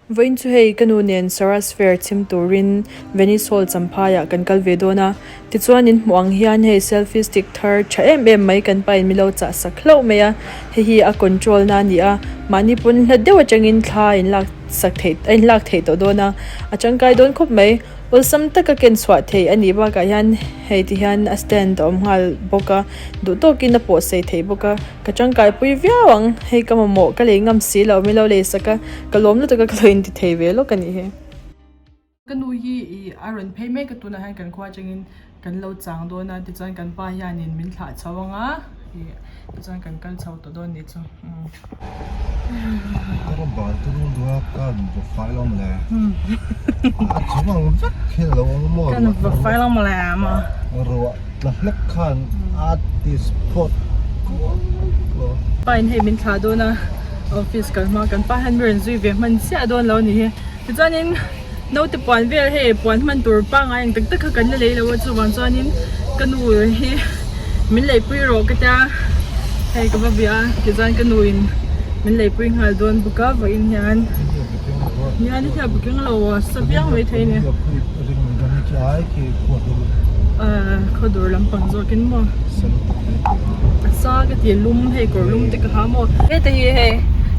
Vawiin chu hei ka nu nen Saras Fair chhim turin Venice Hall Champhaiah kan kal ve dawn a, tichuan in hmuh ang hian hei selfie stick thar tha em em mai kan pain min lo chah sak hlauh mai a, hei hi a control na a ni a, mahni pawn hla deuh atangin thla in lak sak theih a in lak theih tawh dawn a, a tangkai dawn khawp mai. Awlsam taka ken chhuah theih a nih bakah hian hei ti hian a stand a awm nghal bawk a, duh tawkin a pawh sei theih bawk a, ka tangkai pui viau ang, hei ka mamawh ka lei ngam si lo min lo lei sak a, ka lawm lutuk a ka lo inti thei ve lawk a nih hi. Ka nu hi ih a rawn phei mek a tunah hian kan khua atangin kan lo chang dawn a tichuan kan pa hianin min thlah chho ang a ih tichuan kan kal chho tawh dawn nih chu umm. Ka bal te rul duh a ka va fai lo mawle a chung ang vek hian alo awm maw Kan va fai lo mawle maw ruah tla hlek khan a ti spot Pa in hei min thlah dawn a office kal hma kan pa hian mi rawn zui ve hman chiah dawn lo a ni hi tichuanin Naute puan vel hei puan hman tur pangngai ang tak tak kha kan la lei lo a chuvang chuanin ka nu hi min leipui rawh ka tia hei ka va bia a tichuan ka nu in min leipui nghal dawn bawk a vawiin hian nia ni hian bu keng lo a sa viau mai thei a ni ahh khawdur lampang zawkin maw a sa ka ti lum hei kawr lum te ka ha maw heta hi hei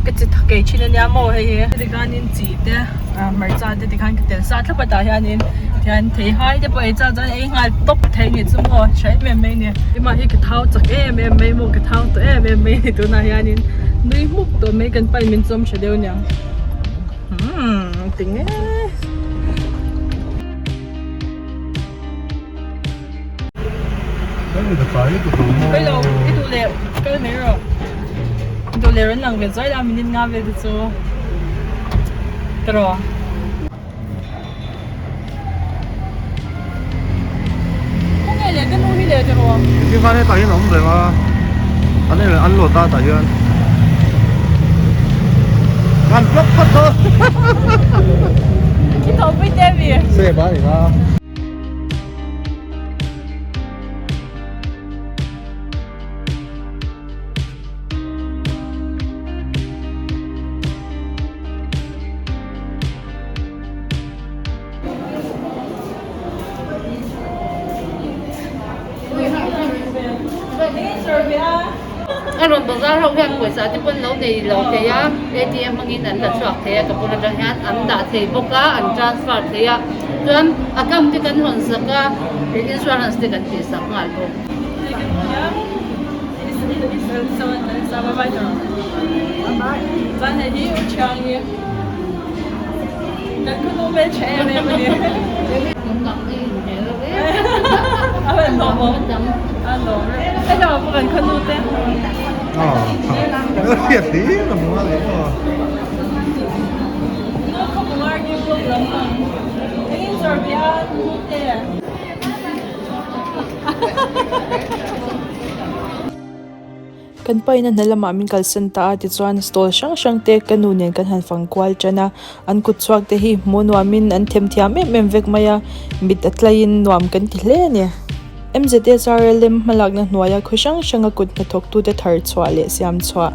ka chi thakei thin ania maw hei hi heti khanin chi te. Hmarcha te tikhan ka tel sa thlap a tah hianin tihian theihai te pawh ei chak chuan ei nghal tawp thei a nih chu maw tha em em mai a ni keimah hi ka thau chak em em mai maw ka thau tawh em em mai a ni tunah hianin nui hmuk tawh mai kan pain min chawm tha deuh aniang umm tinge. Hello i duh leh kal mai rawh i duh leh rawn lang ve zuai la minute nga vel te chu tiraw. Khawnge leh ka nu hi leh tiraw. Engtin khan hetah hian a awm reng a an an lo ta tah hian an block phawt dawn. I thawhpui te mi. Save a ni kha. A rawn bazar ho hian pawisa te pawn lo nei lo thei a, atm hmangin an la chhuak thei a, ka bul atang hian an dah thei bawk a, an transfer thei a, chuan account te kan hawn sak a, insurance te kan tih sak nghal bawk. Kan paina hna lamah min kalsan ta a tichuan stall hrang hrang te ka nu nen kan han fang kual tan a an kut chhuak te hi hmuh nuamin an themthiam em em vek mai a mit a tlaiin nuam kan ti hle a ni. MZSRLM hmalakna hnuaia khaw hrang hranga kut hnathawktute thar chhuah leh siam chhuah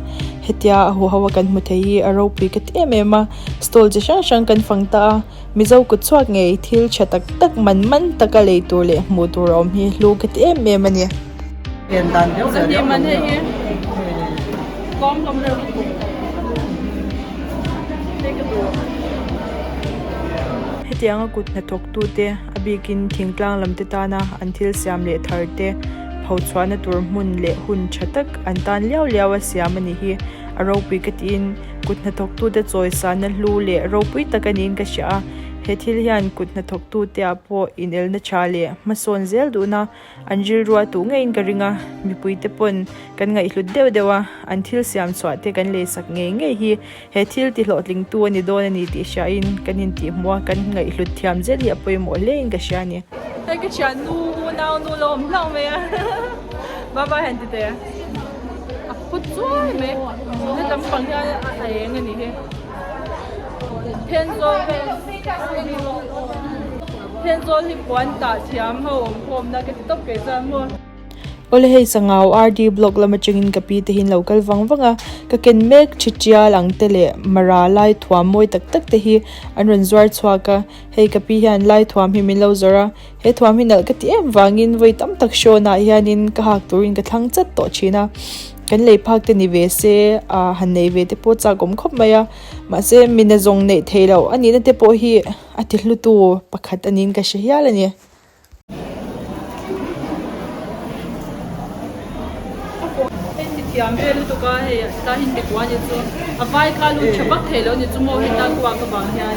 hetia a huho a kan hmu thei hi a ropui ka ti em em a stall chi hrang hrang kan fang ta a Mizo kut chhuak ngei thil tha tak tak man man taka lei tur leh hmuh tur a awm hi hlu ka ti em em a ni. Hetianga kut hnathawktute a bikin thingtlang lam te tana an thil siam leh thar te phochhuahna tur hmun leh hun tha tak an tan liau liau a siam a ni hi a ropui ka tiin Kut hnathawktute chawisana hlu leh ropui tak a niin ka hria a, he thil hian kut hnathawktuteah pawh inelna tha leh hmasawn zel duhna an rilrua tuh ngeiin ka ring a, mipuite pawn kan ngaihhlut deuh deuh a, an thil siam chhuah te kan leisak ngei ngei hi he thil tihlawhtlingtu a ni dawn a ni tih hriain kan intihhmuh a, kan ngaihhlut thiam zel hi a pawimawh hlein ka hria a ni. Hei ka thian nu unau nu lo awm hlauh mai a, bye bye han ti teh. A phut chuai mai he lampang hian a eng a nih hi Thenzawl Thenzawl hi puan tah thiam ho awm khawmna ka ti tawp kei chuan maw. Awle hei Sangau RD Block lam atangin ka pi te hi an lo kal vang vang a, ka ken mek thi tial ang te leh mara lai thuam mawi tak tak te hi an rawn zuar chhuak a, hei ka pi hian lai thuam hi min lo zawrh a, he thuam hi nalh ka ti em vangin vawi tam tak hrawn ah hianin ka hak turin ka thlang chat tawh thin a, kan lei phak te ni ve se ah han nei ve te pawh chak awm khawp mai a, mahse mina zawng neih theih loh a nihna te pawh hi a ti hlutu pakhat a niin ka hre hial a ni. Hei ti thiam vel lutuk a hei ta hin ti kua ni chu a vai kha lut tha vak thei lo ni chu maw heta kuak avang hian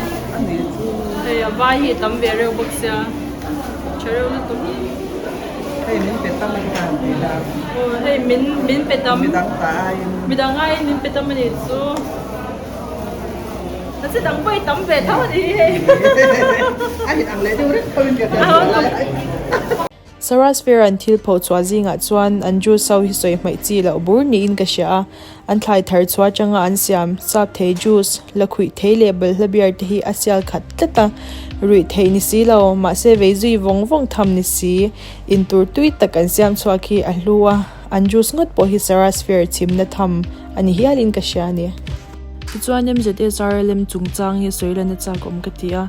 hei a vai hi a tam ve reuh bawk sia tha reuh lutuk hei min pe tam a ni aw hei min min pe tam midang aiin min pe tam a ni chu. Nasa dang pawh i tam ve tho a ni hi hei. A in ang leh deuh reng tho in ka hria. Sarah's Fair an thil pho chhuah zingah chuan an juice ho hi sawi hmaih chi loh bur niin ka hria a, an thlai thar chhuah atanga an siam sap thei juice, la khuih thei leh balhla beer te hi a sial khat tlat a, ruih theih ni si lo, mahse vei zui vawng vawng tham ni si, intur tui tak an siam chhuak hi a hlu a. An juice ngawt pawh hi Sarah's Fair chhimna tham a ni hialin ka hria a ni. Tichuan MZSRLM chungchang hi sawi lana chak awm ka ti a.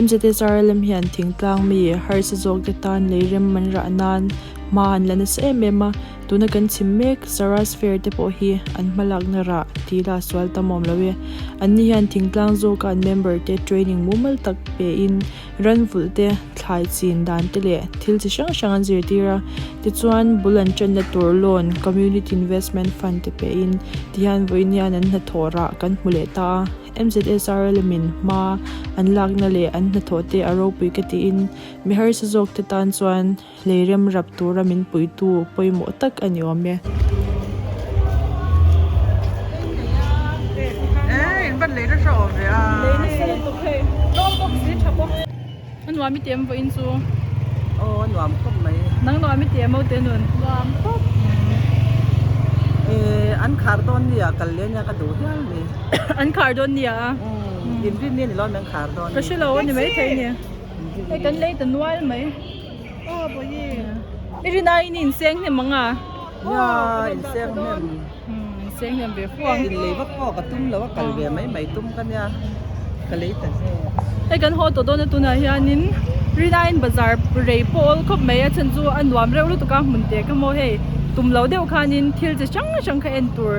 MZSRLM hian thingtlang mi harsa zawk te tan lei rem an rah nan hma an la nasa em em a. Tuna kan chhim mek Sarah's Fair te pawh hi an hmalakna rah tih la sual tam awm lo e. Anni hian thingtlang zawka an member te training mumal tak pein Ran vulh te, thlai chin dan te leh thil chi hrang hrang an zirtir a, tichuan bul an tanna tur loan, Community Investment Fund te peihin tihian vawiin hian an hnathawh rah kan hmu leh ta a, MZSRLM in hma an lakna leh an hnathawh te a ropui ka tiin mi harsa zawk te tan chuan lei rem rap tura min puitu pawimawh tak a ni awm e. I rin aiin i inseng hnem ang a? Nia, inseng hnem. Inseng hnem ve fo ang. Inlei vak pawh ka tum lo a, kal ve mai mai tum ka nia, ka lei ta zel. Hei kan haw tawh dawn a tunah hianin rin aiin bazar rei pawh awl khawp mai a chhan chu a nuam reuh lutuk a hmun te kha maw hei tum lo deuh khanin thil chi hrang hrang kha en tur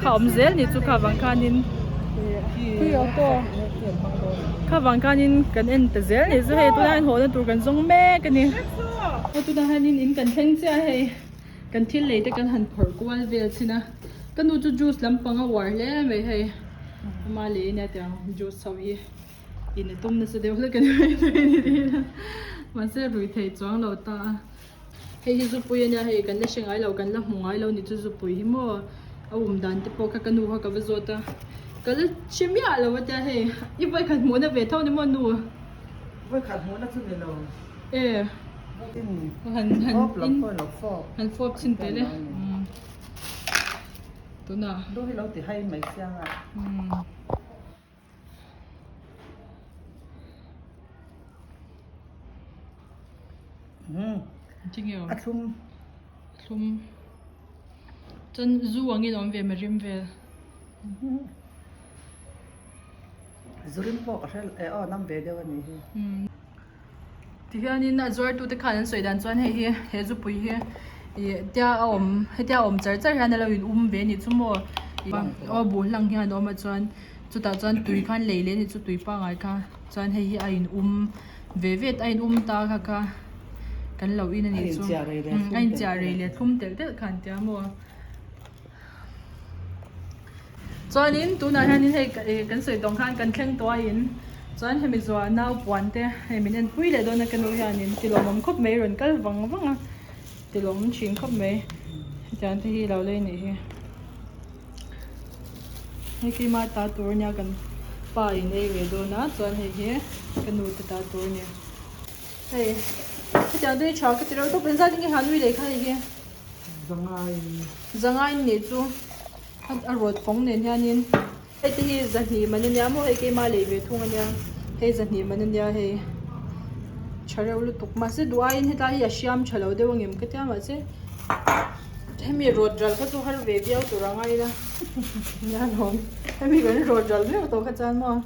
kha awm zel ni chu kha vang khanin Kha vang khanin kan en ta zel ni chu hei tunah hian hawhna tur kan zawng mek a ni. Aw tunah hianin in kan thleng chiah a hei kan thil lei te kan han phawrh kual vel thin a ka nu chu juice lampang a uar hle mai hei ama lei ania tiang juice ho hi in a tum nasa deuh hlek a ni mai thei a mahse rui thei chuang lo ta a. Hei hi zupui ania hei kan la hre ngai lo kan la hmu ngai lo ni chu zupui hi maw a awm dan te pawh kha ka nu kha ka va zawt a ka la hre miah lo a tia hei i vawikhat hmuhna ve tho ni maw nu vawikhat hmuhna chu ni lo e han han in han fawp chhin teh le tunah lu hi lo ti hai mai chiang a. A thlum thlum chuan zu angin a awm ve mai rim vel zu rim pawh ka hre eh aw nam ve deuh a nih hi tihianin a zuartute khan an sawi dan chuan hei hi he zupui hi ih tia a awm hetia a awm char char hian a lo in um ve a nih chu maw aw buh hlang hian a awm a chuan chutah chuan tui khan lei leh a nih chu tui pangngai kha chuan hei hi a in um. Ve vet a in um ta kha kha kan lo in a nih chu a in chiah rei leh thlum telh telh kha an tia maw chuanin tunah hianin hei kan sawi tawng khan kan thleng tawh a in chuan hemi zuah nau puan te hei min en pui leh dawn a ka nu hianin ti lawmawm khawp mai rawn kal vang vang a ti lawmawm thin khawp mai hetiang te hi lo lei nih hi. Hei keima ta tur ania kan pa in ei ve dawn a chuan hei hi ka nu te ta tur ania hei hetiang te hi tha ka ti reuh tawp engzat in nge han ui leh kha hei hi zangai zangai in nih chu a rawt fawng nen hianin hei te hi zahnih man ania maw hei keima lei ve thung ania hei zahnih man ania hei tha reuh lutuk mahse duh aiin hetlai hi a hriam tha lo deuh ang em ka tia mahse. Hemi rawt ral kha chu har ve viau tur a ngai ila nia lawm hemi kan rawt ral viau tawh kha chuan maw.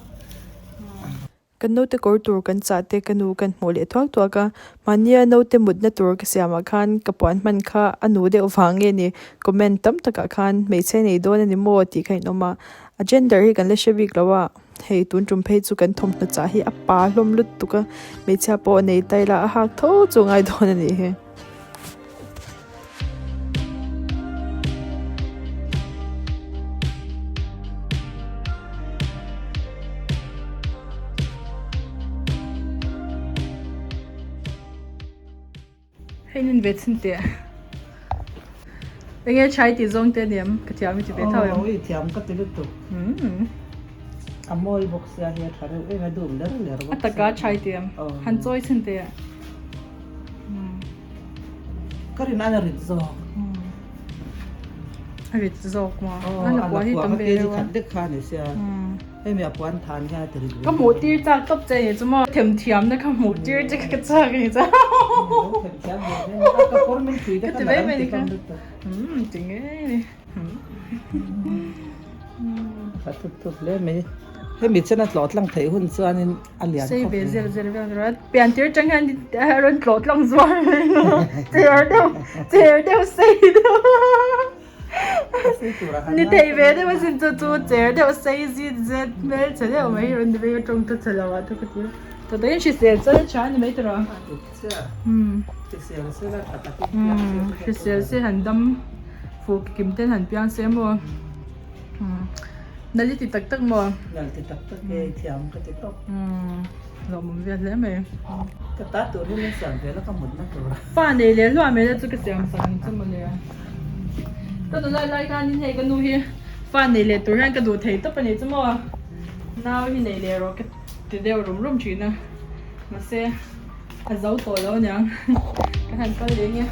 Kan naute kawr tur kan chah te ka nu kan hmuh leh thuak thuak a, mahnia naute mutna tur ka siamah khan ka puan hman kha a nu deuh vang nge ni comment tam takah khan hmeichhe nei dawn a ni maw tih kha in awm a, a gender hi kan la hre bik lo a, hei tun tum phei chu kan thawmhnaw chah hi a pa hlawm lutuk a, hmeichhia pawh nei ta ila a hak tho chu ngai dawn a nih hi. Hei nin ve chhin teh. Enge chai tih zawng te aniam ka thiam i ti ve thau em. Aw i thiam ka ti lutuk. A mawi bawk sia hi a tha reuh em a dum ler ler bawk sia. A taka chai ti em. Han chawi chhin teh. Ka rin an a rit zawk. A rit zawk maw? A la puan hi tam ve deuh a. Khat dek kha ni sia. Hemi a puan than hian a ti rit ve. Ka hmuh tir chak tawp che ni chu maw? Themthiam na kha hmuh tir che ka chak ni chu. Themthiam ve ve ni. Ka kawr min pui te kha la an ti hlawm lutuk. Ti ngei ni. Tha thut thut hle mai. Hemi chen a tlawh tlang theih hun chuanin a lian khawp mai. Sei ve zel zel vel rawh a. Pian tir atang hian a rawn tlawh tlang zuar mai lo. Cher deuh cher deuh sei deuh. Ni thei ve deuh asin chu chu cher deuh sei zit zet hmel chhe deuh mai hi rawn ni vei a tawng ta chhe lo ah te ka ti a. Tawh takin hrisel chuan a tha a ni mai tawh rawh. Hrisel se la tha takin piang se. Hrisel se han dam fuh kim ten han piang se maw. Nali ti tak tak maw? Nal ti tak tak e, thiam ka ti tawp. Lawmawm vel hle mai. Ka ta tur hi min siam vel a ka mutna tur a. Fa nei leh hluah mai la chu ka siam sak ang chu mawle. Ka nula lai khanin hei ka nu hi fa nei leh tur hian ka duh thei tawp a ni chu maw. Nau hi nei leh rawh ka ti deuh rum rum thin a. Mahse a zo tawh lo aniang. Ka han kal leh nge.